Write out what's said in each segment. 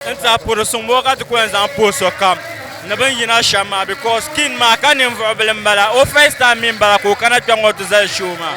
N tiɛha puri suŋ ŋɔ ka ti ku yɛn zaŋ puhi sokam ni bin yina shɛm maa because king maa ka ninvuɣu bili n bala o first time mi n bala ka o kana kpɛ ŋɔ ti zali show maa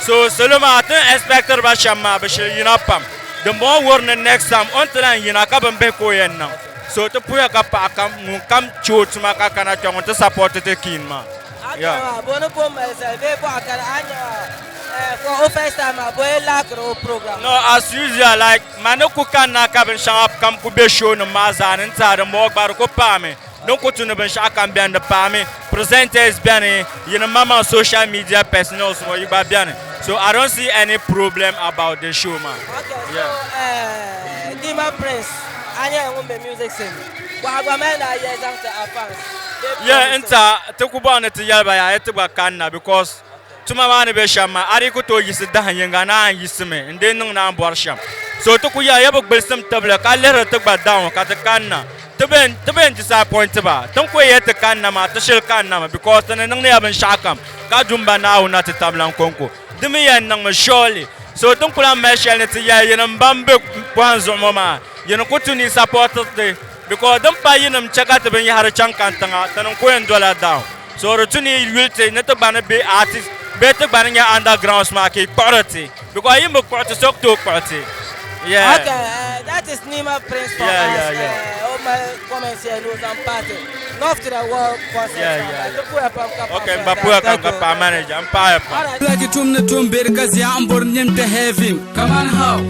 so salo maa ti ni expectiri ba shɛm maa bi shili yina pam din bɔŋɔ wuhiri ni next time o ni ti lahi yina ka bin bihi ka o yɛn niŋ so ti puhiya ka paɣa kam ŋun kam chɛ o tuma ka kana kpɛ ŋɔ ti support ti king maa. A Yeah. nya maa bo ni bo mali zali bee bɔɣa kani a nya maa eh, for o first time maa bo yi laakiri o program. No, as usual, like Ma ni ku kanna ka binshɛŋa kam ku be show nim maa zaa ni n-tiɛha dimbɔŋɔ gba di ku paami. Din ku tu ni binshɛɣu kam beni di paami. Presenters beni, yinim maŋmaŋ social media personnels ŋɔ yi gba beni. So I don't see any problem about the show maa. Okay, so Yeah. eh, Dima Prince, a nyɛla ŋun be music scene. Bɔha gba mali ni a yɛli zaŋ ti a fans bee Yeah, n promise? tiɛha ti ku bɔri ni ti yɛli ba yaa yi ti gba kanna because Tuma maa ni be shɛm maa, a dii ku tooi yiɣisi dahin yiŋga naan yiɣisimi n-dii niŋ ni a ni bɔri shɛm. So ti ku yɛli ya bi gbilisim tibili ka lihiri ti gba down ka ti kanna. Ti bee ti bee n-disappoint ba. Ti ni ku yɛli ti kanna maa, ti shili kanna mi because ti ni niŋdi ya binshɛɣukam ka du m-ba Naawuni na ti tabila n-kɔŋko. Di mi yɛn niŋmi surely. So ti ni ku lahi mali shɛli ni ti yɛli yinim ban be pɔhim zuɣu ŋɔ maa, yi ni ku tu ni yi support ti because din pa yinim che ka ti binyɛhiri chaŋ kantiŋa, ti ni ku yɛn dola down. So di tu ni yi yuli ti ni ti gba ni be artist bee ti gba ni nyɛ undergrounds maa ka yi kpuɣiri ti because yi mi kpuɣi ti so ku tooi kpuɣi ti. Yeah. Okay, that is Nima Prince for Yeah, us. yeah, yeah. O mali comments here ni o zaŋ paati North to the World concert. Yeah, yeah, Ti puya pam ka paɣa Okay, n gba puya kam ka paɣa manager, n paɣiya pam. All right. Like tum ni tum beri ka zia n bori nim to heaven. Come on how?